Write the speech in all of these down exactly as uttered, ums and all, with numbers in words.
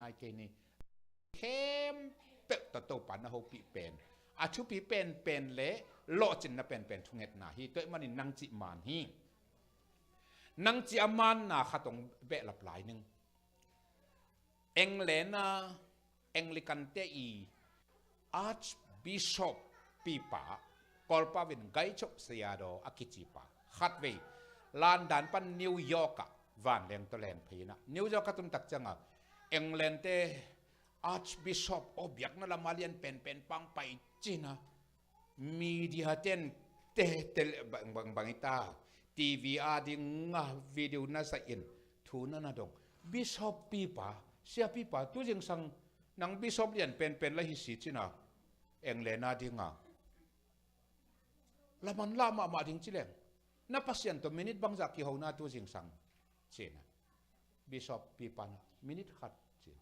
Ai kei ni. Khempeuh tawh Topa na hopih pen, a thupi penpen le lawhcinna penpen thungetna hi. Tua ahih manin nang cih man hi. Nang cih a manna khat hong behlap lai ning. England a Anglican te i Archbishop pipa, Kawlpau in Gaichop Sayadaw a kicipa, khatvei London pan New York ah vanleng tawh len phei in ah, New York a tun tak ciangah England te Archbishop aw biakna lam a lian penpen pang pai cin a, media ten te, te bang, bang, bang i ta, T V a ding a video na sa in thu na na dong. Bishop pipa, sia pipa, tu zingsang nang bishop lian penpen la hi si cin a, England a ding a laman la mahmah ding ci leng, na Pasian tawh minit bangzah kiho na tu zingsang cin a. Bishop pipa na minit khat cin.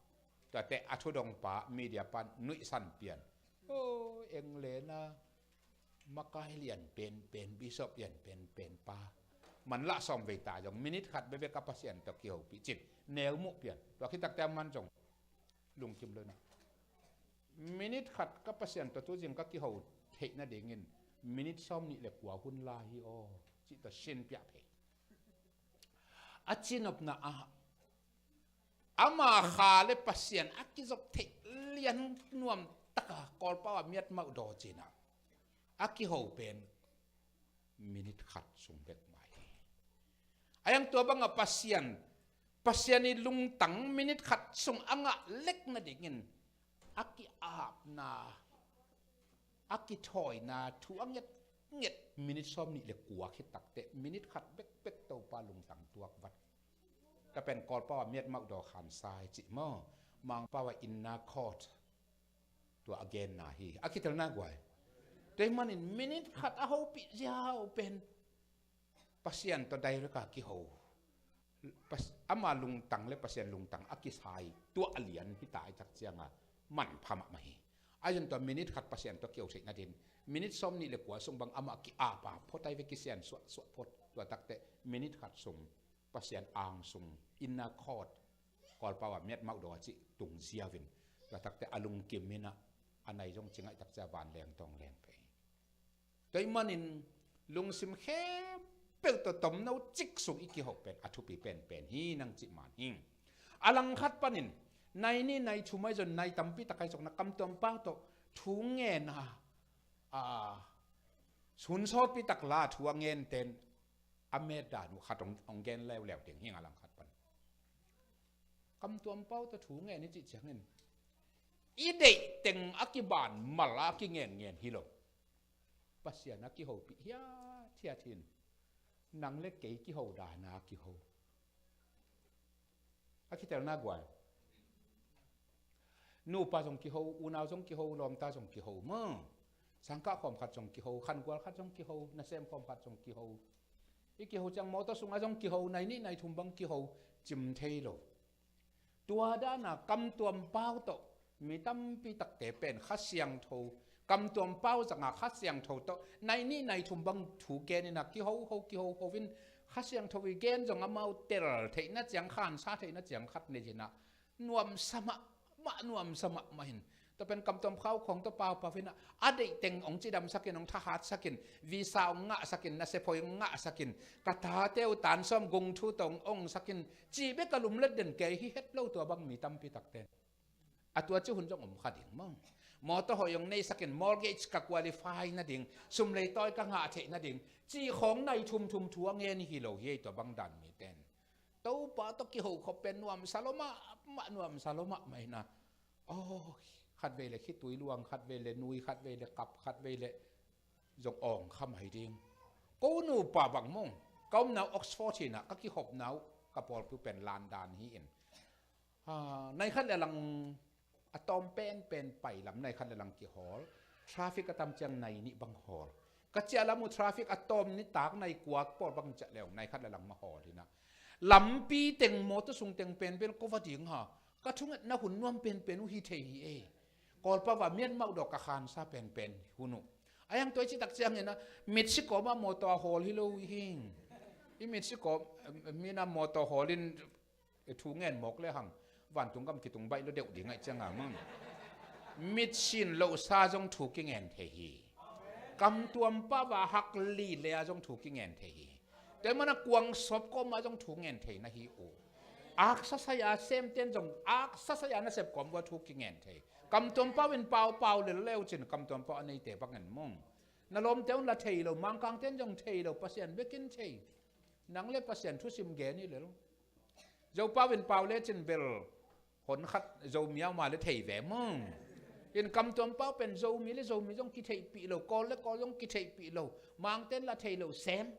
Tuate a thudongpa media pan nuihsan pian. Oh, England a makai lian penpen, bishop lian penpen pa. Man lah sawm vei ta zong minit khat bekbek ka Pasian tawh kihopih cin. Neu muh pian. Tua khit takte a man zong lungkim lo na. Minit khat ka Pasian tawh tu zing ka kiho theih nadingin minit sawm nih le kua hun lai hi aw, cih tawh sin piah phei. A cinopna ah ama kha le Pasian a kizop theih lian nuam taka Kawlpau a miat mauh daw cin a, a kiho pen minit khat sung bek mah hi. A yang tua banga Pasian, Pasian i lungtang minit khat sung a ngah lek nadingin a kiapna, a kithawina thu a ngetnget minit sawm nih le kua khit takte minit khat bekbek Topa lungtang tuak vat. Ka pen Kawlpau a miat mauh daw khansa hi cih maw, Mangpau a inner court. Tua a genna hi a kitelna guai. Tua ahih manin minit khat a hopih ziau pen Pasian tawh direct a kiho, Pas-, ama lungtang le Pasian lungtang a kisai tua a lian hi ta i tak cianga manpha mahmah hi. A zon tua minit khat Pasian tawh kiho theih nadin minit sawm nih le kua sung bang amah ki-apa phot ai ve, kisian suahsuah phot. Tua takte minit khat sung Pasian ang sung, inner court, Kawlpau a miat mauh daw a cih tung ziau in, tua takte a lungkim in ah, a nai zong ci ngaih tak cia vanleng tawng leng phei. Tua ahih manin lungsim khempeuh tawh tomno cik sung i kiho pen a thupi penpen hi nang cih man hi. A langkhat panin nai nih nai thum ai zong nai tampi tak ai zong na kamtuam pau tawh thu ngen a, a, sun sawtpi tak la thu a ngen ten a met dan uh khat hong, hong gen leuleu ding hi a langkhat pan. Kamtuam pau tawh thu ngen i cih ciangin i deih teng a kiban mal a kingenngen hi lo. Pasian a kihopih hiathiat hin nang le kei kiho dana kiho. A kitelna guai. Nupa zong kiho, unau zong kiho, lawmta zong kiho maw. Sangkah khawm khat zong kiho, khangual khat zong kiho, nasem khawm khat zong kiho. I kiho ciang mawtaw sungah zong kiho, nai nih nai thum bang kiho, cim thei lo. Tua dana kamtuam pau tawh mi tampi takte pen Kha Siangtho, kamtuam pau zanga Kha Siangtho tawh nai nih nai thum bang thu gen in a kiho ho, kiho ho in Kha Siangtho i gen zong amau tel theihna ciang, khansa theihna ciang khat nei in a nuamsa mahmah, nuamsa mahmah hin. Tua pen kamtuam khau khawng tawh paupau in a, a deih teng hong cidamsak in, hong thahatsak in, visa hong ngahsak in, nasep hoi hong ngahsak in, ka tate uh tan sawm gungthu tawh hong ongsak in, ci bek a lumlet den kei hi het lo tua bang mi tampi takte. A tua ci hun zong om kha ding maw. Mawtaw hoi hong neisak in, mortgage ka qualify nading, sum lei tawi ka ngah theih nading, ci khawng nai thumthum thu a ngen hi lo hi ei tua bang dan mi ten. Topa tawh kiho khop pen nuamsa lo mahmah, nuamsa lo mahmah hi na. Aw, khatvei le khitui luang, khatvei le nui, khatvei le kap, khatvei le zong awng kha mai ding. Ko nupa bang mong, ka omna uh Oxford hi na, ka kihopna uh ka pawlpi uh pen London hi in. Ah, nai khat le lang a tawm penpen pai lam nai khat le lang kihawl. Traffic a tam ciang nai nih bang hawl. Ka ciah lam uh traffic a tawm nitak nai kua pawl bang ciah le ong nai khat le lang mah hawl hi na. Lampi teng mawtaw sung teng penpen ko va ding ha. Ka thungetna hun nuam penpen uh hi thei hi ei. Kawlpau a miat mauh daw ka khansa penpen hun uh. A yang tua i citak ciang hi na, mitsikawm a mawtaw a hawl hi lo hi. I mitsikawm, em, em, mi na mawtaw hawl in thu ngen mawk le hang. Vantung gam kitung baih lo deuh ding ahih cianga mang. Mitsin lohsa zong thu kingen thei hi. Kamtuam pau a hak lile a zong thu kingen thei hi. Tua mana kuang sop kawma zong thu ngen thei na hi uh. Aksa sai a semten zong aksa sai a nasep kawm ua thu kingen thei. Kamtuam pau in paupau lel leu cin kamtuam pau a neite bangin mong. Na lawmte un la thei lo, Mangkangten zong thei lo, Pasian bekin thei. Nang le Pasian thusim gen hi lel. Zopau in pau le cin bel hon khat Zomi a uma le thei ve mong. In kamtuam pau pen Zomi le Zomi zong kitheihpih lo, Kawl le Kawl zong kitheihpih lo, Mangten la thei lo sem.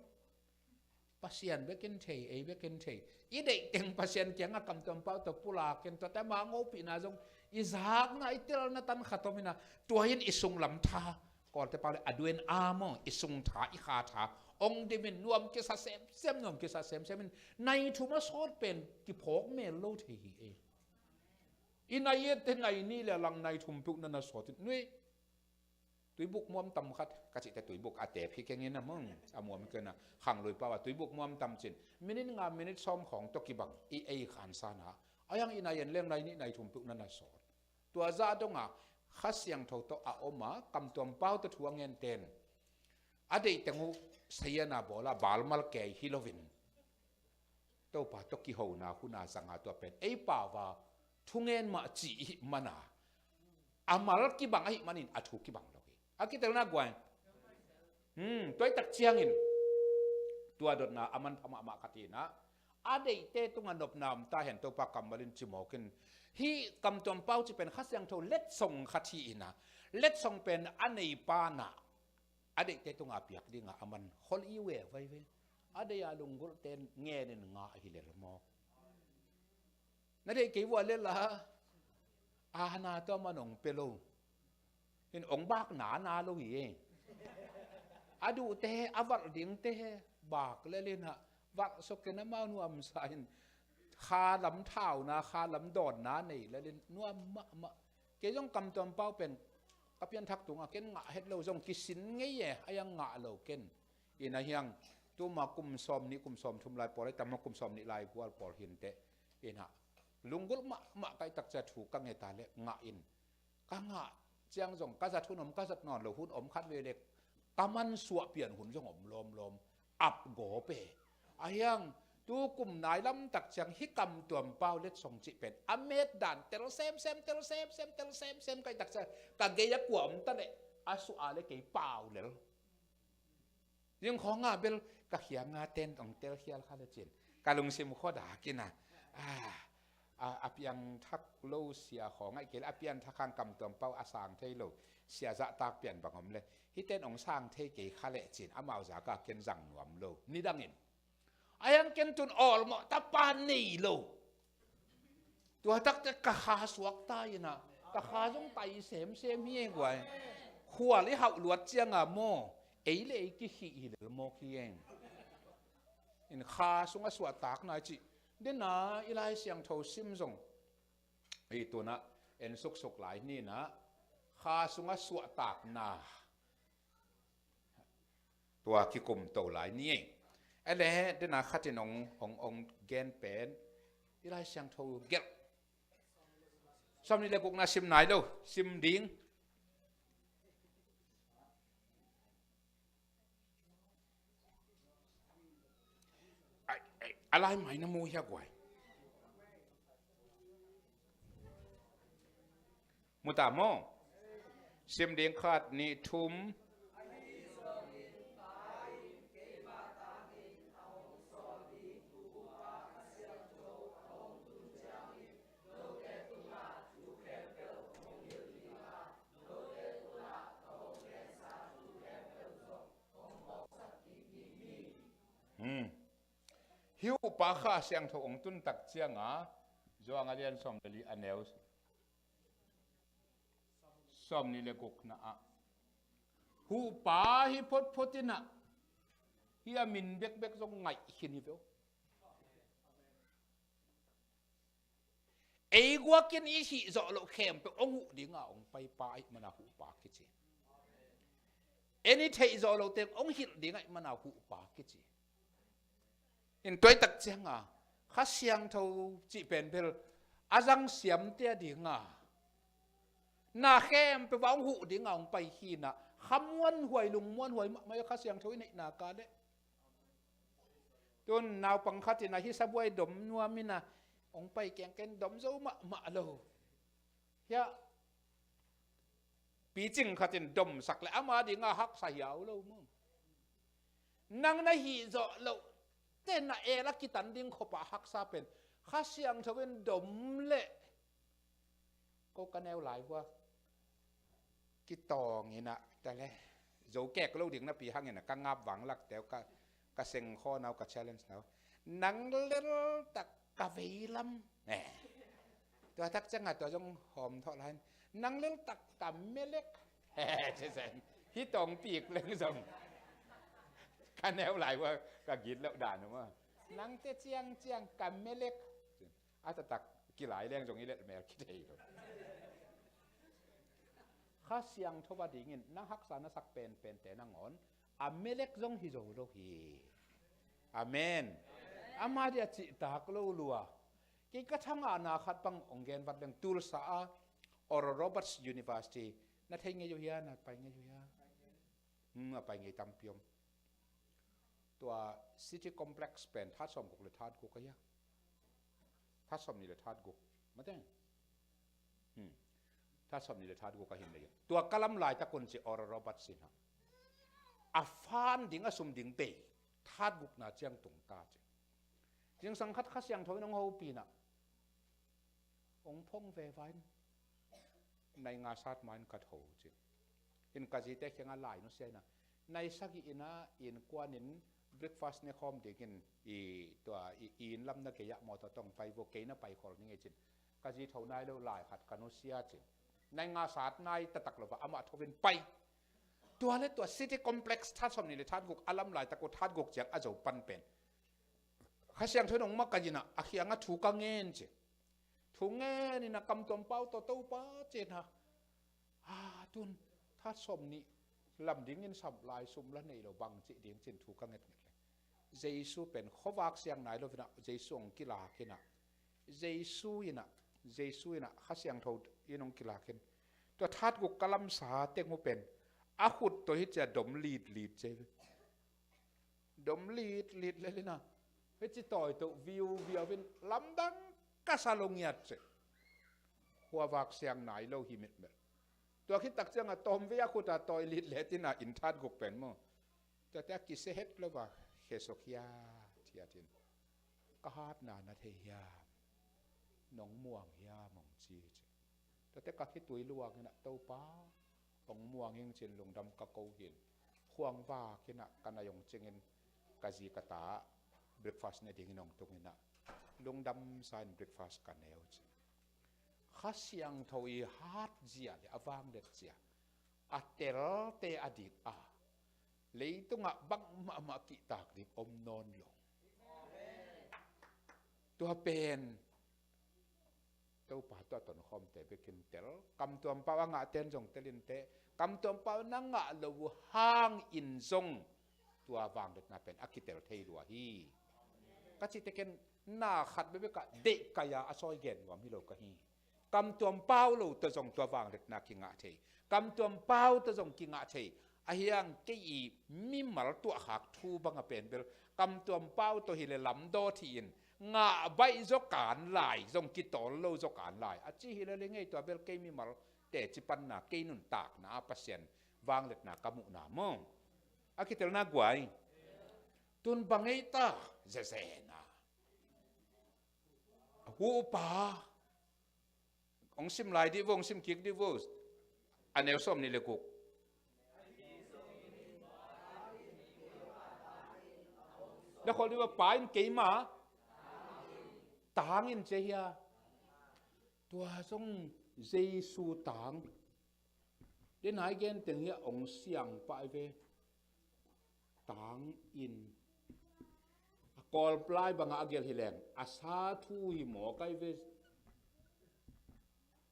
Pasian bekin thei, ei bekin thei. I deih teng Pasian kianga kamtuam pau tawh pulakin tuate ma ngopihna zong i zakna i telna tan khat om ina, tua in i sunglam tha. Kawlte pau le a duen a maw, i sung tha, i kha tha. Ong dimin nuam kisa semsem, nuam kisa semsem in nai thum a sawt pen kiphawk mel lo thei hi ei. I nai ette nai ni le lang nai thum peuh na na sawt in nui. Tuibuk muam tam khat ka cihte tuibuk a tep hi kengin a mong a muam kena khanglui pau a tuibuk muam tam cin minit nga minit sawm khawng tawh kibang i ei khansana. A yang i nai en leng nai ni nai thum peuh na na sawt. Tua zah donga Kha Siangtho tawh a oma kamtuam pau tawh thu a ngenten a deih teng uh sayana bawla balmal kei hi loin Topa tawh kihona huna zanga tua pen ei pauva thungen mah ci ihih mana a mal kibang ahih manin a thu kibang lo hi. A kitelna guai. Hmm, tuaitak ciangin tua dotna a manpha mahmah khat hi ina a deihte tunga nopna om ta hen Topa kammalin cimawkin hih kamtuam pau ci pen Kha Siangtho letsong khat hi ina letsong pen a nei pana a deihte tunga piak dinga a man khol i ve vai ve. A deih a lunggulhte ngenin ngah ahi lel maw? Na deih kei vua lela a na tua man ong pe lo. In ong bak na na lo hi e. A duhte a valh dingte bak lelin a valh sokin amau nuamsa in kha lam thauna kha lam dawnna nei lelin nuam mahmah. Kei zong kamtuam pau pen ka pianthak tunga ken ngah het lo zong kisin ngei e a yang ngah lo ken. Ina hiang tuma kum sawm nih kum sawm thum lai pawl ai tama kum sawm nih lai gual pawl hinteh. Ina lunggulh mahmah kaihtak cia thu ka ngeta le ngah in ka ngah ciang zong ka zat hun om ka zat nawn lo hun om khat vei le ka mansuah pian hun zong om lawmlawm. Ap gawp e. A hiang tu kum nai lamtak ciang hi kamtuam pau letsong cih pen a met dan tel semsem tel semsem tel semsem kaihtak ciang ka gei a kua om ta le a suah a le kei pau lel. Zing khawnga bel ka khianga ten ong tel khial kha le cin ka lungsim khuadak ina a, a, a piangthak lo sia khawng aih kei le a piangthak hang kamtuam pau a sang thei lo sia zahtak pian bang om le hiten ong sang thei kei kha le cin amau zaka ken zang nuam lo nidangin. A yang ken tun awlmawh tapa nei lo. Tua takte ka kha suak ta ina ka kha zong tai semsem hi e guai. Khual i hauh luat cianga maw ei le ei kikhih hi lel mawk hi eng. In kha sung a suahtakna i cih dena i Lai Siangtho sim zong i tuna en suksuk lai nina kha sung a suahtakna tua kikum to lai ni ei. Ele dena khatin ong ong ong gen pen i Lai Siangtho gelh. Sawm nih le gukna sim nai lo sim ding. Ai, ai, a lai mai na mu hia guai. Mu ta maw? Sim ding khat nih thum. Hmm. Hi uh pa Kha Siangtho ong tun tak cianga zuang a lian sawm le li a neu sawm nih le gukna ah huhpa hi photphot inah hi a min bekbek zong ngaih khin hi veu. Ei guakin i hih zawh loh khempeuh ong huh dinga ong paipa ahih mana huhpa kici. En i theih zawh loh teng ong hilh ding ahih mana huhpa kici. In tuaitak cianga Kha Siangtho cih pen bel a zang siamte a dinga na khempeuh ah hong huh dinga hong pai hi-in ah, kha muanhuai, lung muanhuai mahmah hi. Kha Siangtho i neihna ka leh. Tun naupang khat in ah hih sabuai dom nuam in ah hong pai kengkeng, dom zo mahmah lo. Hiah picing khat in domsak leh ama dinga haksa hiau lo maw. Nang na hih zawh loh teh na el a kitan ding khop ah haksa pen Kha Siangtho in dom leh, ko ka neu lai vua kitawng in ah, ta le, zo kek lo ding napi hangin ah ka ngap vanglakte uh, ka, ka sengkhaw na uh, ka challenge na uh. Nang lel tak ka veilam. Eh. Tua tak ciangah tua zong hawm thawh lai. Nang lel tak ka melek. Hih tawng pik leng zong ka neu lai vua, ka gitloh dan uh maw. Nangte ciangciang ka melek. A taktak kilai leng zong i lelh mel kithei lo. Kha Siangtho a dingin nang haksa na sak penpente nangawn a melek zong hi zo lo hi. Amen. Ama dia cihtak lo lua. Kei ka thangahna khat bang hong gen vat leng, Tulsa a Oral Roberts University na thei ngei uh hia, na pai ngei uh hia? Hmm, a pai ngei tampi om. Tua City Complex pen that sawmguk le that guk ahi a. That sawmnih le that guk. Mate. Hmm. That sawmnih le that guk ahi in ah, tua ka lam laitak un ci Oral Roberts in ah, a fund ding, a sum ding bei that gukna ciang tung ta ci. Zingsang khat Kha Siangtho in hong hopih in ah, hong phong veve in, nai nga sat ma-in ka tho ci. In ka zite kiangah lai nusia in ah, nai sagih in ah innkuan in breakfast ne khawm dingin i, tua i, i inn lam na gei-ah mawtaw tawh hong pai vua, kei na pai khol ning ei cin. Ka zi tho nai lo lai khat ka nusia cin. Nai nga sat nai taktak lo va amah tho in pai. Tua le tua City Complex that sawmnih le that guk a lam laitak uh that guk ciang a zo pan pen Kha Siangtho in hong makaih in ah, a kiangah thu ka ngen ci. Thu ngen in ah, kam tuam pau tawh Topa ci-in ah, a, tun that sawmnih lam dingin sam lai sum la nei lo, bang cih ding cin thu ka ngetnget leh, Jesu pen khuavak siang nai lo in ah Jesu hong kilak in ah, Jesu in ah, Jesu in ah Kha Siangtho in hong kilak in, tua that guk ka lamsa teng uh pen a khut tawh hih cia dom litlit ci. Dom litlit lel in ah, hih ci tawi tawh viu viau in lamdang ka sa lo ngiat ci. Khuavak siang nai lo hi mitmel. Tua khit tak ciangah tawm vei a khut a tawi litlet in ah inn that guk pen maw, tuate a kisia het lo va, khe suk hiathiat in, ka hatna na thei hiam? Nong muang hiam, hong ci ci. Tuate ka khitui luang in ah, Topa, hong muang ing cin lungdam ka ko hi in, khuang vak in ah ka nai hong cingin ka zi ka ta breakfast ne dingin hong tung in ah, lungdam sa in breakfast ka neu ci. Kha Siangtho i hat zia le a vanglet zia a telte a dik a, leitungah bangmahmah kihtak ding om nawn lo. Tua pen Topa tawh a tonkhawmte bekin tel, kam tuam pau a ngahte in zong tel in teh, kam tuam pau na ngah loh uh hangin zong tua vangliatna pen a kitel thei lua hi. Ka cih teh ken na khat bekbek ah deih kai-a a sawi gen nuam hi lo ka hi. Kam tuam pau lo tawh zong tua vangliatna kingah thei. Kam tuam pau tawh zong kingah thei. Ahi hang kei i mimal tuahkhak thu bang a pen bel, kam tuam pau tawh hi leh lamdawt hi in, ngah baih zaw kan lai, zong kitawl lo zaw kan lai a ci hi leh le ngei, tua bel kei mimal teci panna, kei nuntakna ah Pasian vangliatna ka muhna maw. A kitelna guai. Tun bang ei ta, zezena. Hu upa. Hong sim lai dih vo, hong sim kik dih vo. A neu sawmnih le guk. Na khol dih vo, Pa in keima tang in ci hi a. Tua zong Jesu tang. Denai gen teng hi a hong siang pah ve. Tang in. A Kawl lai bangah a gelh hi leng, a sa thu hi maw kai ve.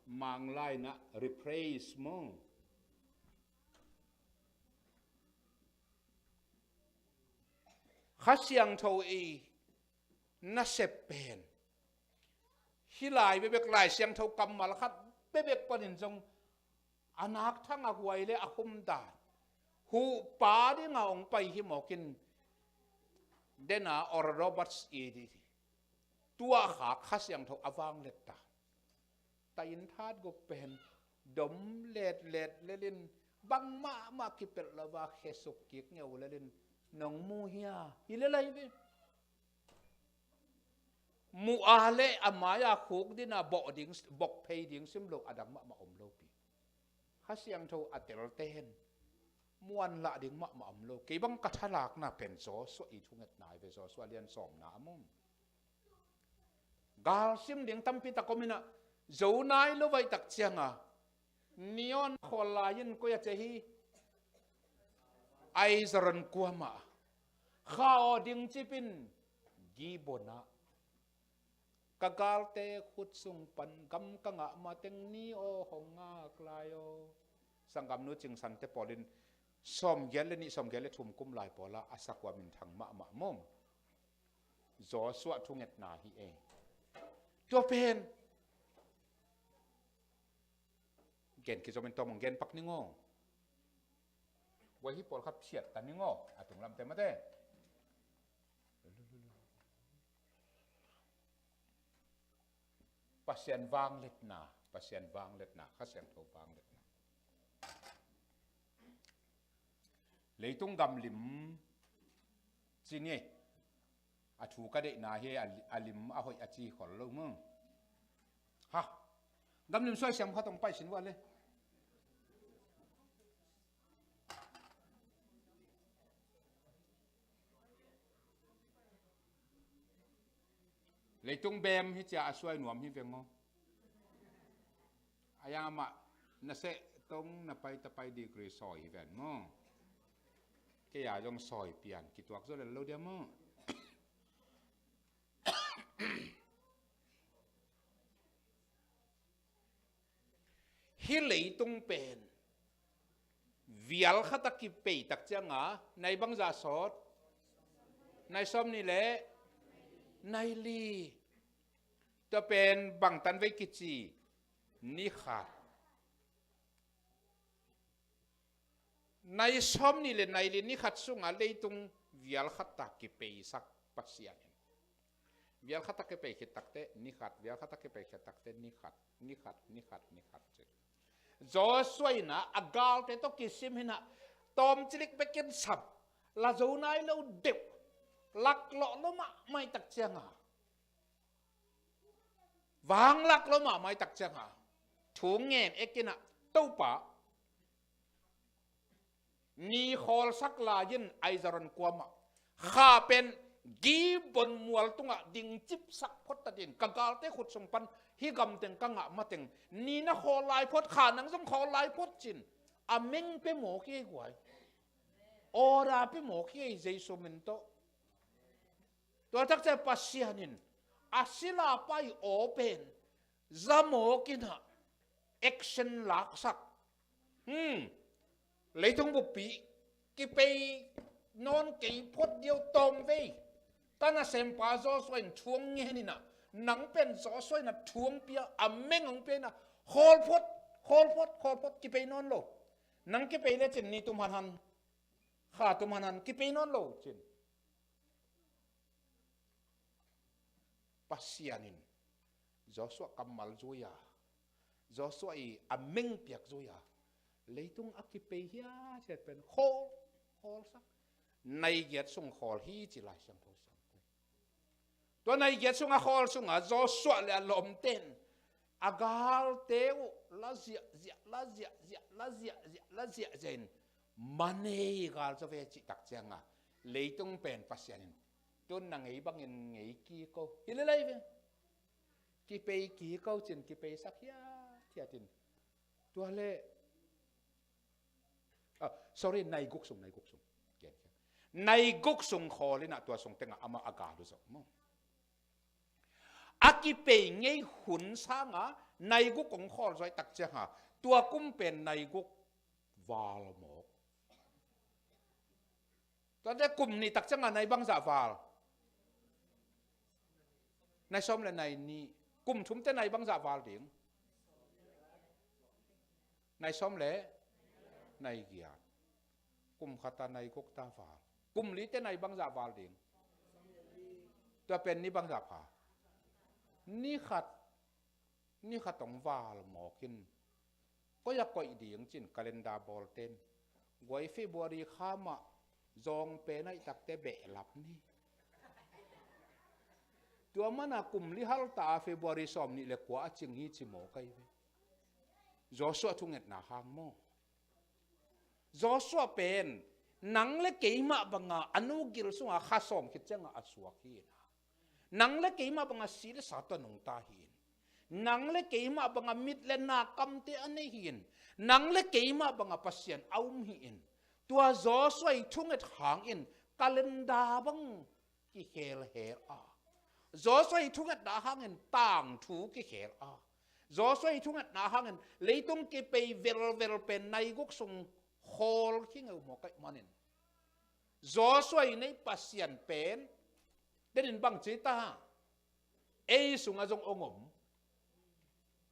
Mang lai in ah rephrase maw. Kha Siangtho i nasep pen Hih lai bekbek Lai Siangtho kammal khat bekbek panin zong a nak thang a huai le a khum dan, huhpa dinga hong pai hi mawkin, dena Oral Roberts i di tuahkhak Kha Siangtho a vanglet ta. Tahin that guk pen dom letlet lelin, bang mahmah kipelh lova khesuk kik ngeu lelin, nong mu hia? Hi lelai ve. Muh a le a mai-a khuk dina bok ding, bok phei ding sim lo, a dang mahmah om lo pi. Kha Siangtho a telte hen muan lah ding mahmah om lo. Kei bang ka thalakna pen Joshua i thungetna hi ve, Joshua lian sawmna a mum. Gal sim ding tampi tak om inah, zo nai lo vaih tak cianga, ni awn khawl lai-in koi a cia hi? Aizaron kuamah. Kha aw ding cipin Gibeon ah. Ka galte khut sung pan gam ka ngah mateng ni aw hong ngak lai aw. Sanggamnu Cing Sante pawlin sawmgiat le nih, sawmgiat le thum kum lai pawla a sakua minthang mahmah mawm. Joshua thungetna hi e. Tua pen gen kizomin tawm hong gen pak ning aw. Wai hi pawlkhat phiat ta ning aw. A tunglamte mate. Pasian vangletna, Pasian vangletna, Kha Siangtho vangletna. Leitung gamlim ci ni. A thu ka deihna hi a, a lim a hoih a ci khol lo mu. Ha. Gamlim suai siam khat hong pai sin vua le. Leitung bem hi cia a suai nuam hi veng aw. A yang amah na seh tong na pai ta pai degree sawi hi ven maw. Kei a zong sawi pian kituak zo lel lo dia maw. Hih leitung pen vial khat a kipei tak cianga nai bangzah sawt? Nai sawm nih le nai li. Tua pen bangtan vei kici? Ni khat. Nai sawm nih le nai li ni khat sunga leitung vial khat ta kipeisak Pasian in. Vial khat ta kipei khit takte ni khat, vial khat ta kipei khit takte ni khat, ni khat, ni khat, ni khat ci. Joshua in a galte tawh kisim hi a, tawm cilik bekin sam, la zo nai lo deuh, laklawh lo mahmah tak cianga, vanglak lo mahmah tak cianga thu ngen ekin a, Topa, ni khawlsak lai-in Aizaron kuamah, kha pen Gibeon mual tungah dingcipsak phot ta ding, ka galte khut sung pan hih gamteng ka ngah mateng ni na khawl lai phot, kha nang zong khawl lai phot cin, a meng pe mawk hi ei guai. Order pe mawk hi ei Jesu min tawh. Tua takcia Pasian in a sila pai aw pen za mawk in a action laksak. Hmm. Leitung buppi kipei nawn kei phot deuh tawm vei. Ka nasempa Joshua in thu hong ngen in a, nang pen Joshua in a thu hong pia, a meng hong pia in a, khawl phot, khawl phot, khawl phot, kipei nawn lo. Nang kipei lecin ni tum hanhan, kha tum hanhan, kipei nawn lo cin. Pasian in Joshua kammal zui a, Joshua i a meng piak zui a, leitung a kipei hiathiat pen khawl, khawlsak. Nai giat sung khawl hi ci Lai Siangtho siam. Tua nai giat sung a khawl sunga Joshua le a lawmten a galte uh la ziahziah, la ziahziah, la ziahziah, la ziahziah in, manei gal zaw ve cih tak cianga leitung pen Pasian in tun na ngei bangin ngei kik o. Hi lelai ve. Kipei kik o cin kipeisak hiathiat in. Tua le, ah, sorry, nai guk sung, nai guk sung. Nai guk sung khawl in a, tua sung tengah amah a gal uh zawh maw. A kipei ngei hun sanga nai guk hong khawl zaw tak cianga tua kum pen nai guk val mawk. Tuate kum nih tak cianga nai bangzah val? Nai sawm le nai nih. Kum thumte nai bangzah val ding? Nai sawm le nai giat. Kum khata nai gukta val. Kum lite nai bangzah val ding? Tua pen ni bangzah pha? Ni khat, ni khat hong val mawk in. Koi a koih ding cin calendar bawlten. Guai February kha mah zawng pen aih takte behlap ni. Tua mana kum li halta a February sawm nih le kua a cing hi ci mawk ahi ve. Joshua thungetna hang maw? Joshua pen nang le keimah banga a nu gil sunga kha sawm khit cianga a suak hi na. Nang le keimah banga si le sa tawh nungta hi in. Nang le keimah banga mit le na kamte a nei hi in. Nang le keimah banga Pasian a um hi in. Tua Joshua i thunget hangin calendar bang kikhelhel a, Joshua i thungetna hangin tangthu kikhel a, Joshua i thungetna hangin leitung kipei velvel pen naiguk sung khawl khingeu mawk aih manin, Joshua i nei Pasian pen denin bang ci ta? Ei sungah zong ong om.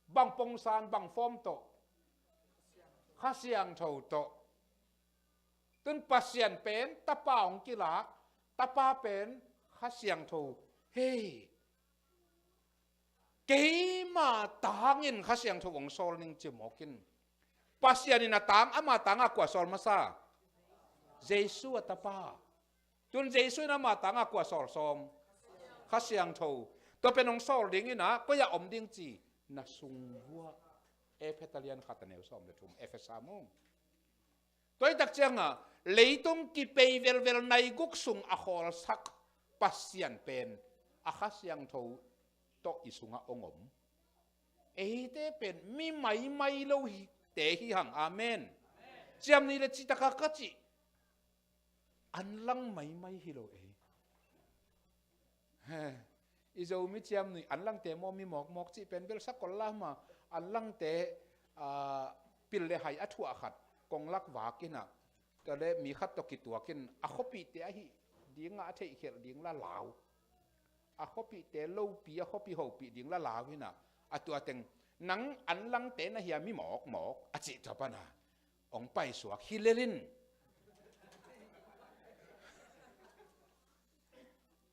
Bang pongsan, bang fawm tawh? Kha Siangtho tawh. Tun Pasian pen Tapa hong kilak, Tapa pen Kha Siangtho. Hei, keima tangin Kha Siangtho hong sawl ning ci mawk in. Pasian in a tang, ama tanga kua sawl masa? Jesu a Tapa. Tun Jesu in ama tanga kua sawl sawm? Kha Siangtho. Tua pen hong sawl ding ina, koi a om ding ci? Na sungvuah. Efesa lian khat a neu sawm le thum, Efesa mu. Tua i tak cianga leitung kipei velvel naiguk sung a khawlsak Pasian pen a Kha Siangtho tawh i sungah ong om. Eite pen mi maimai lo hi, te hi hang. Amen. Ciamnuih le citaka ka cih, an lang maimai hi lo ei. He, i Zomi ciamnuih an langte maw mi mawkmawk cih pen bel sakol lama an langte, ah, pil le hai a thuah khat konglak vak ina, tua le mi khat tawh kituakin a khuapihte ahi dinga a theihkhelh ding la lau. A khuapihte lopi, a khuapi hopih ding la lau ina, a tua teng nang an langte na hia mi mawkmawk a cih tua pana ong paisuak hi lelin.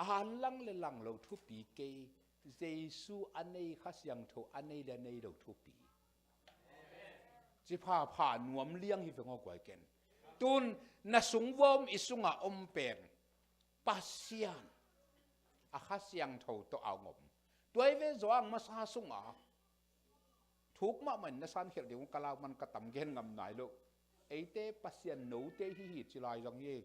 A lang le lang lo thupi kei, Jesu a nei, Kha Siangtho a nei le a nei lo thupi. Ci phapha nuam liang hi veng aw guai ken. Tun na sungvuah om, i sunga om pen Pasian a Kha Siangtho tawh a ong om. Tua i ve zawh ang masa sunga thuk mahmah in na sankhelh ding uh ka lau man ka tam gen ngam nai lo. Eite Pasian note hi hi ci lai zong hi.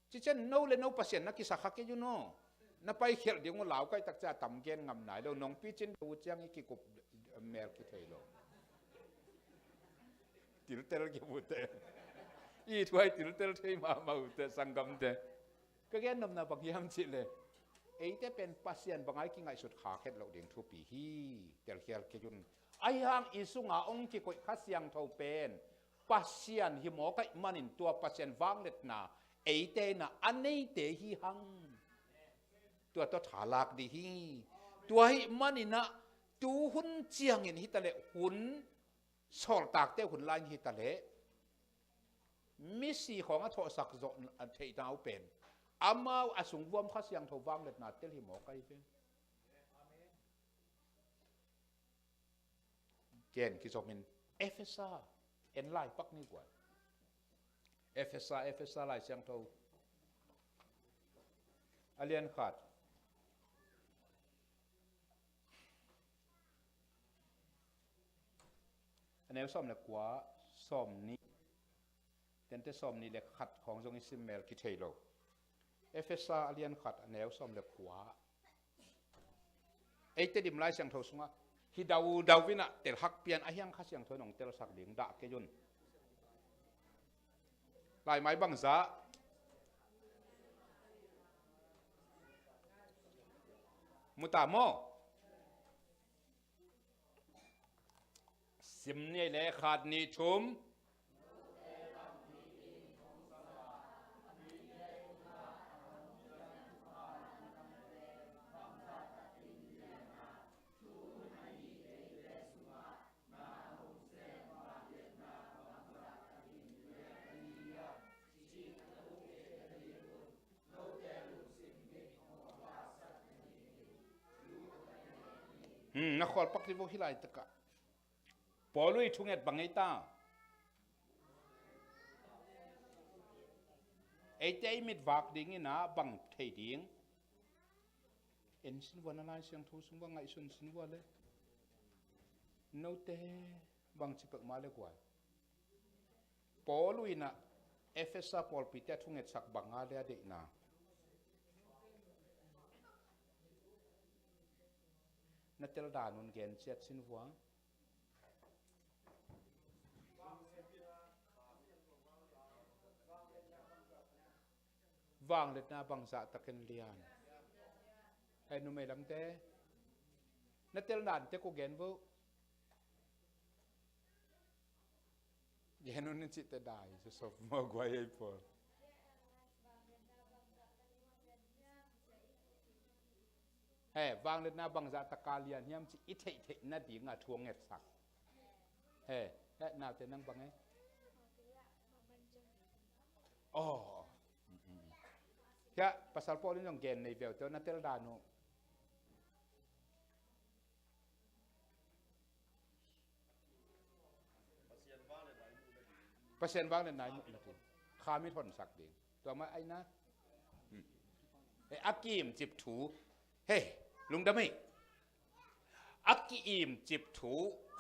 Cician no le no Pasian na kisa kha kei un aw. Na paikhelh ding uh lau kaih tak cia tam gen ngam nai lo. Nong picin do uh ciang i kikup mel kithei lo. Tiltel kibute. I thuai tiltel thei mahmah ute sanggamte. Ka gen nopna bang hiam cih le, eite pen Pasian bangai kingaihsut kha khet loh ding thupi hi. Telkhial kei un. Ahi hang i sunga ong kikoih Kha Siangtho pen Pasian hi mawk aih manin tua Pasian vangliatna eite na a neite hi hang. Tua tawh tha lak dih hi. Tua hi maninah tu hun ciangin hitaleh hun sawltakte hun lai-in hitaleh misi khawng a thawhsak zawh a theihna uh pen amau a sungvuam Kha Siangtho vangliatna tel hi mawk ahi ve. Ken kizomin Efesa en lai pak ni guai. Efesa, Efesa Lai Siangtho a lian khat. A neu sawm le kua, sawm nih. Tente sawm nih le khat khawng zong i sim mel kithei lo. Efesa a lian khat a neu sawm le kua. Eite dim Lai Siangtho sungah hi daudau inah telhak pian a hiang Kha Siangtho in hong telsak ding dah kei un. Laimai bangzah muta maw? Sim ni ei le khat nih thum. Khualpak dih vo hi laitakah. Paul ui thunget bang ei ta? Eite ei mitvak dingin ah bang thei ding? En sin vua na Lai Siangtho sung vua ngaihsun sin vua le. Note bang ci pek mah le guai. Paul ui na Efesa pawlpite a thungetsak banga le a deihna. Na tel dan un gen ciat sin vua. Vangliatna bangzah takin lian. Hei numei lamte. Na tel dan te ko gen vo. Gen un in cihte dai, Joseph maw guai ei pawl. He, vangliatna bangzah taka lian hiam cih i theihtheih nadinga thu a ngetsak. He, he, naute nang bang e? Oh. Hia, pasal Paul in zong gen nei veu teu na tel dan uh. Pasian vangliatna i muh nading. Kha mit honsak ding. Tua mah aina. Hmm. He, a kiimcip thu. He, lungdam hi. A kiimcip thu.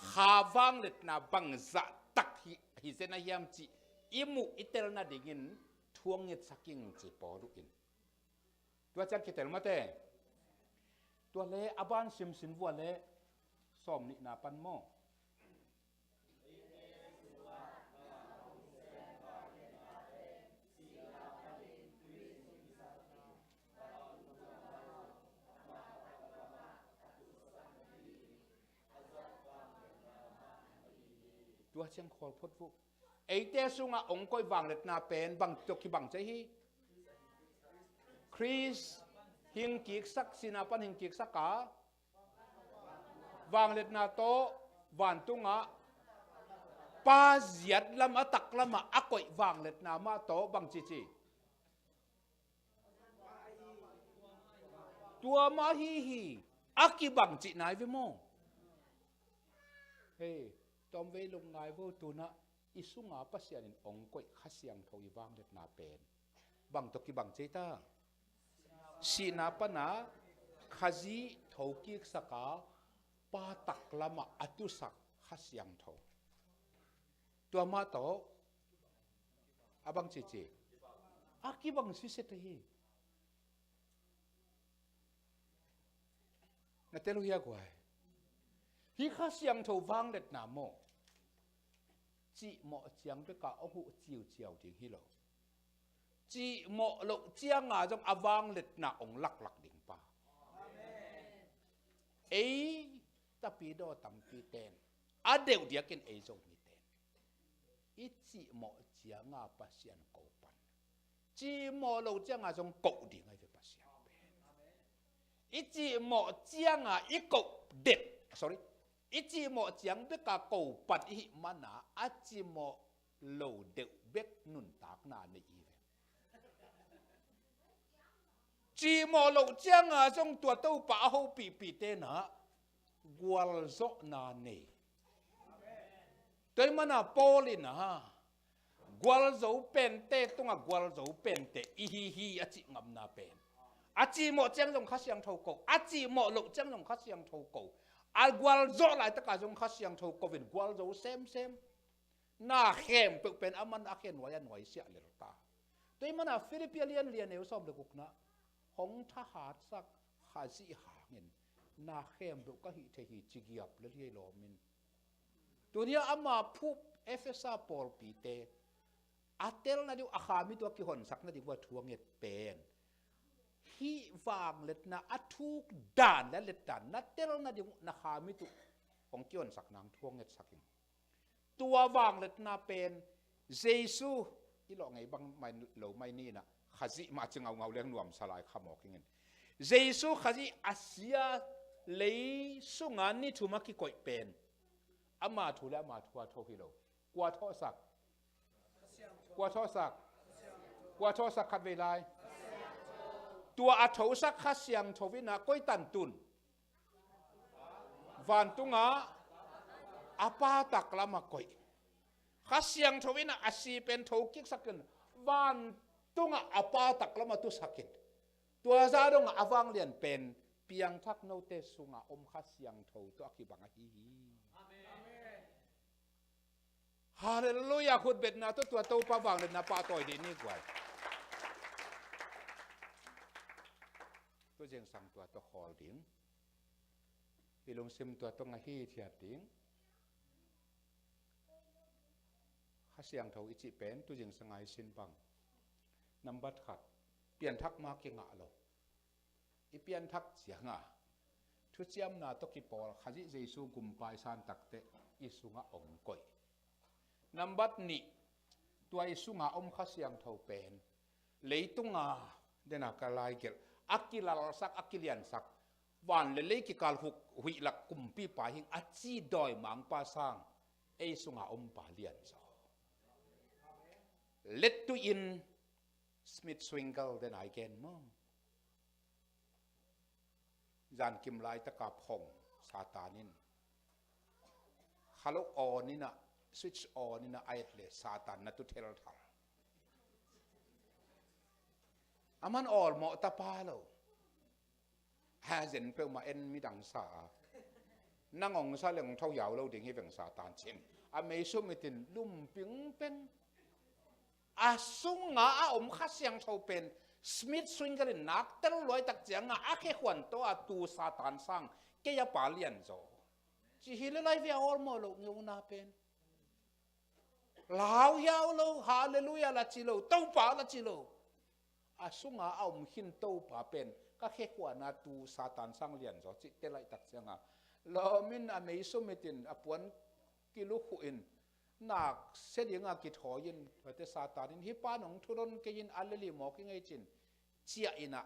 Kha vangliatna bangzah tak hi, hi zen a hiam cih i muh i tel nadingin thu a ngetsak ing ci Paul in. Tua ciang kitel mate. Tua le a ban simsim vua le sawm nihna pan maw? Tua ciang khawl phot vuh. Eite sungah ong koih vangliatna pen bang tawh kibang cei hi. Khrist hing kiksak, sihna pan hing kiksak a, vangliatna tawh vantungah Pa ziat lam a taklamah a koih vangliatna mah tawh bang cici. Tua mah hi hi. A kibang cih nai ve maw? Hei, tawmvei lungngai vo tunah i sunga Pasian in ong koih Kha Siangtho i vangliatna pen bang tawh kibang cei ta? Sihna pana Khazih thokiksak a Pa taklamah a tusak Kha Siangtho. Tua mah tawh a bang cici a kibang siset hi. Na tel uh hia guai? Hi Kha Siangtho vangliatna maw? Cihmawh ciang beka ong huh ciuciau ding hi lo. Cihmawh loh cianga zong a vangliatna ong laklak ding pa. Ei tapidaw tampi ten a deuh diakin ei Zomite i cihmawh cianga Pasian ko pan. Cihmawh loh cianga zong koh ding ahi ve Pasian pen. I cihmawh cianga i koh det, sorry, i cihmawh ciang beka ko pan i hih mana a cihmawh lo deuh bek nuntakna nei i ve. Cihmawh loh cianga zong tua Topa a hopihpih tena gualzawhna nei. Tua ih mana Paul in a gualzo pente tungah gualzo pente i hi hi a cih ngamna pen. A cihmawh ciang zong Kha Siangtho ko, a cihmawh loh ciang zong Kha Siangtho ko. A gualzawh laitaka zong Kha Siangtho ko in gualzo semsem. Na khempeuh pen a man a khe nuai a nuai siah lel ta. Tua ih mana Philippi a lian lian neu sawm le gukna hong thahatsak Khazih hangin na khempeuh ka hih thei hi ci giap lel hi ei lawmin. Tunia ama phup Efesa pawlpite a tel nading uh a kha mit uh a kihonsak nading uh a thu a nget pen hih vangliatna a thuk dan le a let dan na tel nading uh na kha mit uh hong kihonsak nang thu a ngetsak in. Tua vangliatna pen Jesu i lawh ngei bang mai lo mai ni inah Khazih mah ci ngaungau leng nuamsa lai kha mawk ingin. Jesu Khazih a sia lei sunga ni thum a kikoih pen ama thu le ama thu a tho hi lo. Kua thawhsak? Kua thawhsak? Kua thawhsak khat vei lai? Tua a thosak Kha Siangtho inah koi tan tun? Vantungah a Pa taklamah koih. Kha Siangtho in a si pen thokiksakin vantungah a Pa taklamah tusakin. Tua zah dongah a vanglian pen piangthak note sungah om Kha Siangtho tawh a kibang ahi hi. Halleluiah, khutbetna tawh tua Topa vangliatna pahtawi dih ni guai. Tua zingsang tua tawh khawl ding. I lungsim tua tawh ngahi thiat ding. Kha Siangtho i cih pen tu zingsang a i sin bang. Nambat khat, pianthak ma kingah lo. I pianthak cianga thuciamna tawh kipawl Khazih Jesu gumpa i san takteh i sungah ong koih. Nambat nih, tua i sunga om Kha Siangtho pen leitunga dena ka laigelh a kilalsak, a kiliansak, van le lei kikal huk huihlak kumpipa hing a ci dawimangpa sang ei sunga ompa lianzaw. Let to in Smith Swingle dena i gen maw? Zankim laitaka phong Satan in kha lo on inah, switch on inah a et le Satan na tu thelthal. A man awlmawh tapa lo. Ha zen peuhmah en midang sa a. Nang ong sa leng ong tho hiau lo ding hi veng Satan cin. A mei sum itin lum pingpeng. A sunga a om Kha Siangtho pen Smith Swingle in nak tel luai tak cianga a khekhuan tawh a tu Satan sang kei a pa lianzaw. Ci hi le lai via awlmawh lo ngeuna pen. Lau hiau lo, halleluiah la ci lo, Topa la ci lo. A sunga a om khin Topa pen ka khekhuana tu Satan sang lianzaw cih tel laih tak cianga lawmin a mei sum itin a puan kilukhuh in nak sia dinga kithawi in, tuate Satan in hih pa nong thudon kei in a leli mawk i ngei cin ciah inah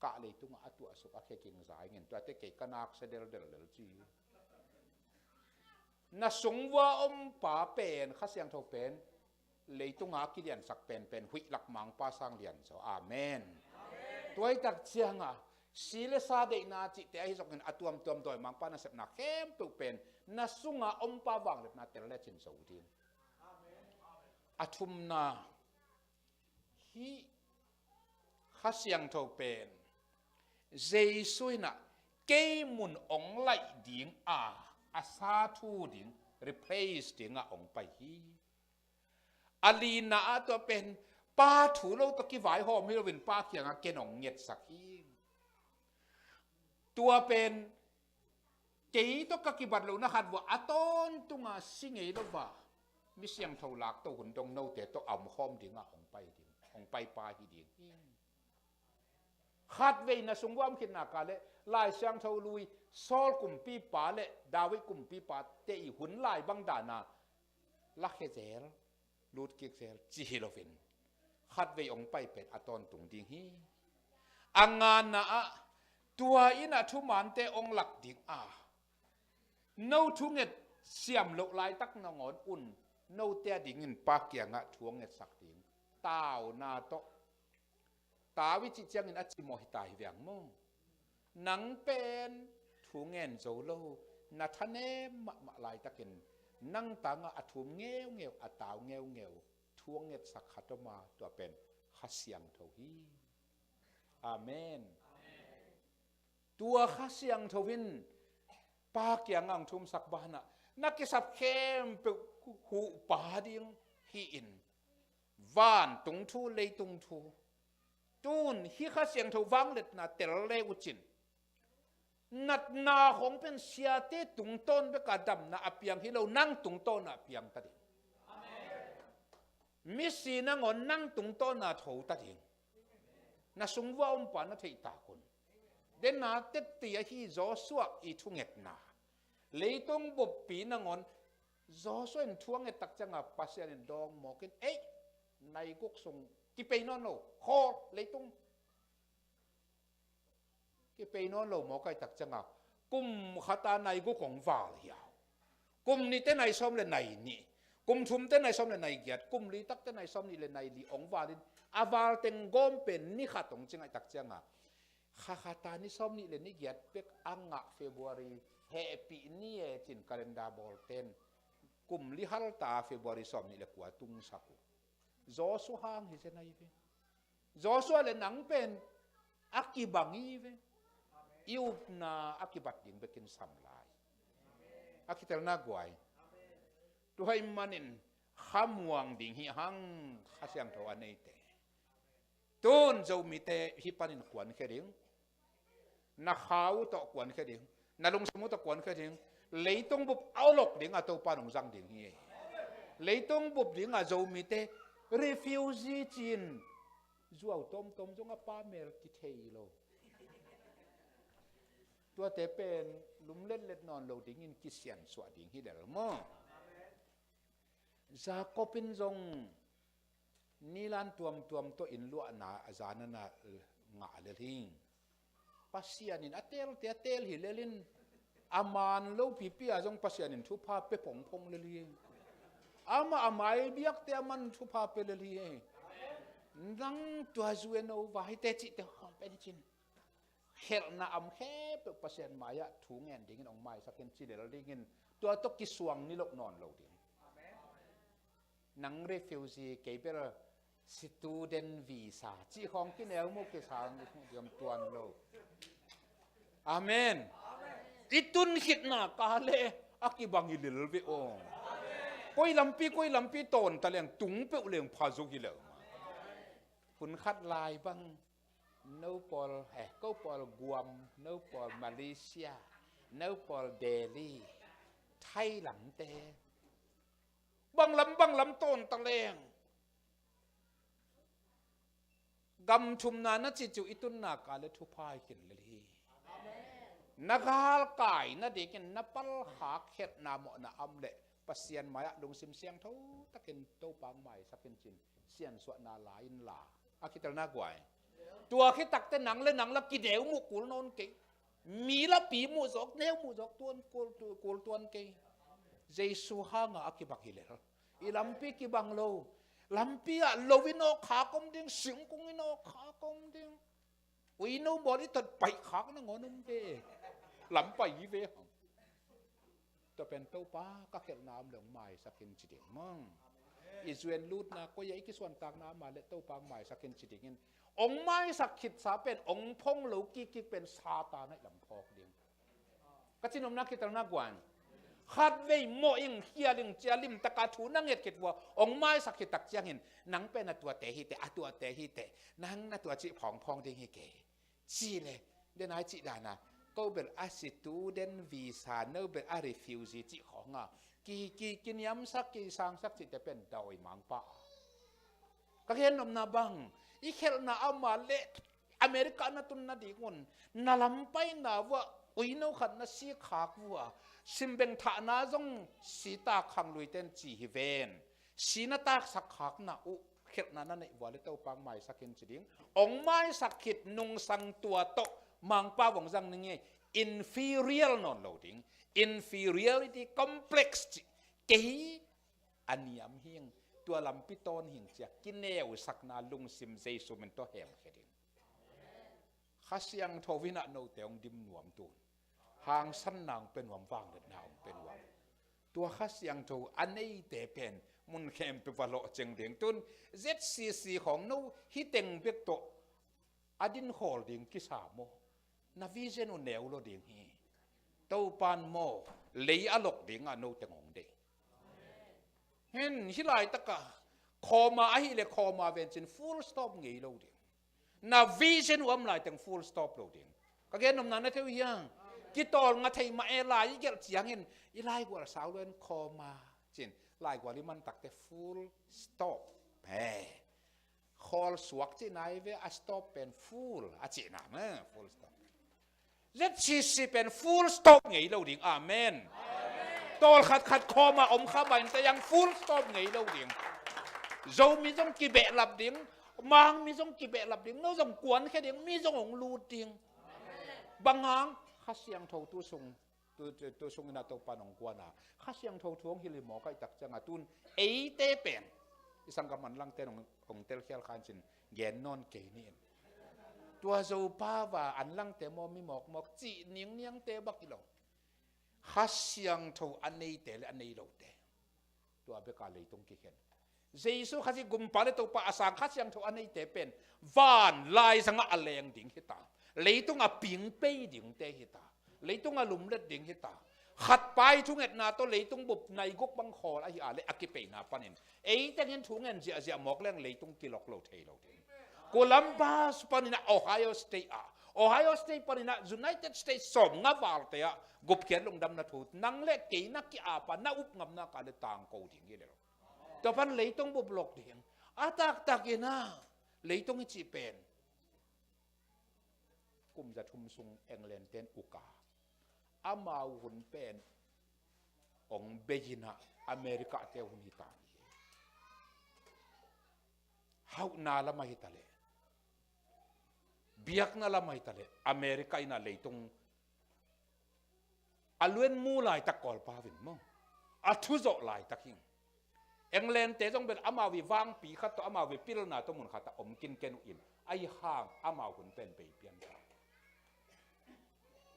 kah leitungah a tuahsuk a khe kingza ingin tuate kei ka nak sia deldel lel ci. Na sungvua ompa pen Kha Siangtho pen leitunga kiliansak penpen huihlak mangpa sang lianzaw. Amen. Tuaitak cianga si le sa deihna cihte ahi zokin a tuamtuam dawimangpa nasepna khempeuh pen na sunga ompa vangliatna tel lecin zo ding. A thumna, hih Kha Siangtho pen Jesu inah kei mun ong laih dinga a sa thu ding, replace dingah ong pai hi. A lina ah tua pen Pa thu lo tawh kivaihawm hi loin Pa kiangah ken ong ngetsak hi. Tua pen kei tawh ka kibat lohna khat vua a tawntunga si ngei lo va mi siangtho lakto hun dong note tawh a omkhawm dingah hong pai ding, hong paipa hi ding hi. Khatvei na sung vuam khitna ka le Lai Siangtho lui Saul kumpipa le David kumpipa te i hun lai bang dana lakhe zel, lutkik zel ci hi loin khatvei ong pai pen a tawntung ding hi. A ngana ah tua in a thumante ong lak ding a, no thunget siam loh laitak nangawn un note a dingin Pa kiangah thu ong ngetsak ding. Tauna tawh tau i cih ciangin a cimawh hita hi viang maw? Nang pen thu ngen zo lo, na thanem mahmah laitakin nang tangah a thum ngeungeu, a tau ngeungeu thu a ngetsak khat om a, tua pen Kha Siangtho hi. Amen. Tua Kha Siangtho in Pa kiangah ang thumsak banah na kisap khempeuh huhpa ding hi-in vantung thu, leitung thu tun hih Kha Siangtho vangliatna tel le uh cin natna khong pen siate tungtawn beka damna a piang hi lo, nang tungtawn a piang ta ding. Misi nangawn nang tungtawn a tho ta ding. Na sung vua ompa na theih takun dena tetti ahi Joshua i thungetna leitung buppi nangawn Joshua in thu a nget tak cianga Pasian in dawng mawkin ei naiguk sung kipei nawn lo khawl leitung kipei nawn lo mawk ai tak cianga kum khata naiguk hong val hiau. Kum nihte naisawm le nai nih, kum thumte naisawm le nai giat, kum litakte naisawm nih le nai li hong valin a val teng gawm pen ni khat hong cing ai tak cianga kha khata ni sawm nih le ni giat bek a ngah February hehpih ni e cin calendar bawlten kum li halta February sawm nih le kua tungsak uh. Joshua hang hi zen ahi ve. Joshua le nang pen a kibang hi ve. I upna a kibat ding bekin sam lai. A kitelna guai. Tua ahih manin khamuang ding hi hang, Kha Siangtho a neite. Tun Zomite hih panin kuankhia ding. Na kha uh tawh kuankhia ding. Na lungsim uh tawh kuankhia ding. Leitung bup a awlok ding a Topa nong zang ding hi. Leitung bup ding a Zomite refugee cin zuau tawmtawm zong a pa mel kithei lo. Tuate pen lumletlet nawn lo dingin kisiansuah ding hi lel maw? Jacob in zong nilan tuamtuam tawh inn luahna a zanana ngah lel hi. Pasian in a teelte a teel hi lel in, a maan lo pipi a zong Pasian in thupha pia phongphong lel hi. Amah a mai biakte a man thupha pia lel hi. Nang tua zu en o va hite cihte hong pen hi cin. Khelhna a om khempeuh Pasian mai-ah thu ngen dingin hong maisak in ci lel dingin tua tawh kisuang ni loh nawn lo ding. Nang refugee, kei bel student visa cih khawng kineu mu kisang diam tuan lo. Amen. I tun khitna ka le a kibang hi lel ve aw. Koi lampi koi lampi tawn ta leng tung peuh leng pha zo hi lo. Hun khat lai bang no pawl, eh, ko pawl Guam, no pawl Malaysia, no pawl Delhi, Thailand te. Banglam banglam tawn ta leng. Gam thumna na ci ciu i tunna ka le thupha hi khin lel hi. Na galkai na dingin na palkhak khelhna mawhna a om leh Pasian mai-ah lungsim siangtho takin Topa hong maisak in cin siansuahna la in la. A kitelna guai. Tua khit takte nang le nang la kineu muh kul nawn kei. Mi lapi muh zawk, neu muh zawk tuan kul, tu-, kul tuan kei. Jesu hanga a kibang hi lel. I lampi kibang lo. Lampi ah lo in awk khak om ding, singkung in awk khak om ding. Uino bawl i tot paih khak nangawn om ve. Lam pai hi ve hang. Tua pen Topa ka khelhna om le hong maisak in ci ding maw. I zu en lutna koi a i kisuantakna om a le Topa hong maisak in ci dingin. Hong maisak khitsa pen hong phong lo kikkik pen Satan a i lam phawk ding. Ka cinopna kitelna guan. Khatvei mawh ing, khial ing, cia limtaka thu na nget khit vua hong maisak khit tak ciangin nang pen a tuate hi teh, a tuate hi teh, nang na tua cih phawngphawng ding hi kei. Ci le, den ai cih dana, ko bel a student visa, no bel a refugee cih khawnga ki, ki, kiniamsak, kisangsak cihte pen dawi mangpa a. Ka gen nopna bang, i khelhna a om a le America na tun nading un, na lampaina vua uino khat na sikhak vua, simbeng thahna zong sita khangluiten ci hi ven. Si na taksak khakna uh khelhna na neih vua le Topa hong maisak in ci ding. Hong maisak khit nungsang tua tawh mangpa vong zang ning e. Inferior nawn lo ding. Inferiority complex ci. Kei a niam hing, tua lampi tawn hing cia kineusakna lungsim Jesu min tawh hemkhia ding. Kha Siangtho in ah note hong dim nuam tun. Hangsanna hong pia nuam, vangliatna hong pia nuam. Tua Kha Siangtho a neite pen mun khempeuh va lawh ceng ding tun. Z C C khawng no hi teng bek tawh a din khawl ding kisa maw? Na vision uh neu lo ding hi. Topan maw, lei a lok dingah no teng hong deih. Hen, hih laitaka comma ahih le comma vencin full stop ngei lo ding. Na vision uh om laiteng full stop lo ding. Ka gen nopna na theu hiang. Kitawl nga thei mah e, lai i gelh ciangin i laigual sau lo in comma cin, laigual i mantakte full stop. He. Khawl suak cihna hi ve, a stop pen full a cihna, eh, full stop. Z C C pen full stop ngei lo ding. Amen. Tawl khatkhat khawma om kha main tayang full stop ngei lo ding. Zomi zong kibehlap ding, Mangmi zong kibehlap ding, no zong kuankhia ding, mi zong hong lut ding. Bang hang, Kha Siangtho tu sung, tu, tu, tu sungin a Topa nong kuan a. Kha Siangtho thu hong hilh hi mawk ahih tak cianga tun eite pen i sanggam anlangte nong, hong telkhial khan cin gen nawn kei ni in. Tua Zopa va anlangte maw mi mawkmawk cih ningniangte bak hi lo. Kha Siangtho a neite le a nei lote, tua beka leitung kikhen. Jesu Khazih gumpa le Topa a sang Kha Siangtho a neite pen van laizangah a leng ding hita. Leitung a pingpei dingte hita. Leitung a lumlet ding hita. Khat pai thungetna tawh leitung bup naiguk bang khawl ahi a le a kipeina panin eitengin thungen ziahziah mawk leng leitung kilok lo thei lo ding. Columbus paninah Ohio State ah, Ohio State paninah United States sawmnga valte ah gupkhiat lungdamna thu nang le kei na ki-apa na upngamna ka le tangko ding hi le lo. Tua pan leitung bup lok ding. A taktakinah leitung i cih pen kum za thum sung England ten uka, amau hun pen ong bei inah America te hun hi ta hi. Hauhna lamah hi ta leh, biakna lamah hi ta leh, America inah leitung a luenmu laitak Kawlpau in maw, a thuzawh laitak hi. England te zong bel amau i vangpi khat tawh amau i pilna tawh mun khatah om kinken uh in, ahi hang amau hun pen bei pian ta.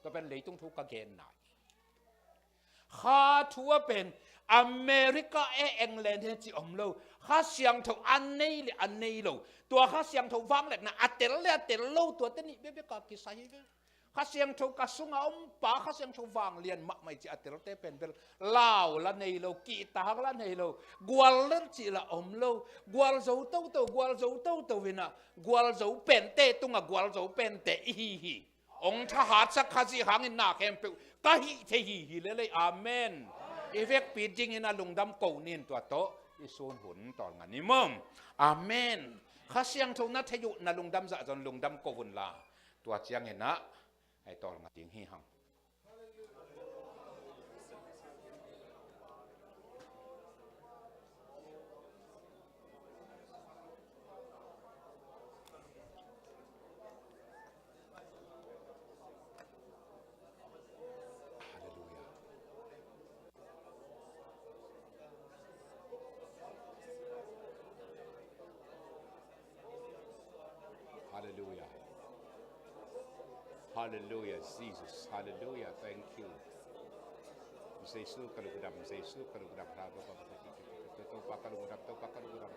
Tua pen leitung thu ka genna hi. Kha thu a pen America e England he ci om lo. Kha Siangtho a nei le a nei lo, tua Kha Siangtho vangliatna a tel le a tel lo, tuate nih bekbek a kisai hi ve. Kha Siangtho ka sunga om pa, Kha Siangtho vanglian mahmah i ci a telte pen bel lau la nei lo, kihtak la nei lo, gual lel cih la om lo, gualzo toto, gualzo toto inah, gualzo pente tungah gualzo pente i hi hi. Ong thahatsak Khazih hangin na khempeuh ka hih thei hi hi lelei. Amen. I vekpi dingin a lungdam ko nin, tua tawh i sun hun tawlnga ni maw. Amen. Kha Siangtho na thei uh na lungdam zah zong lungdam ko un la, tua cianginah ai tawlnga ding hi hang. Halleluia. Halleluia. Halleluia, Jesus. Halleluia. Thank you. Jesu ka lungdam, Jesu ka lungdam. Topa ka lungdam, Topa ka lungdam.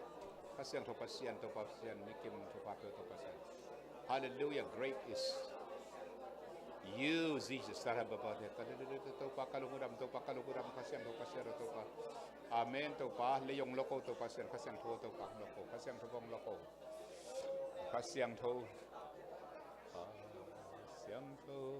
Kha Siangtho Pasian, Topa Pasian, mikim Topa, Topa Pasian. Halleluia, great is you, Jesus. Topa ka lungdam, Topa ka lungdam. Kha Siangtho Pasian, Topa. Amen, Topa. Lei ong lo ko, Topa Pasian, Kha Siangtho, Topa ong lo ko. Kha Siangtho ong lo ko. Kha Siangtho. Kha Siangtho.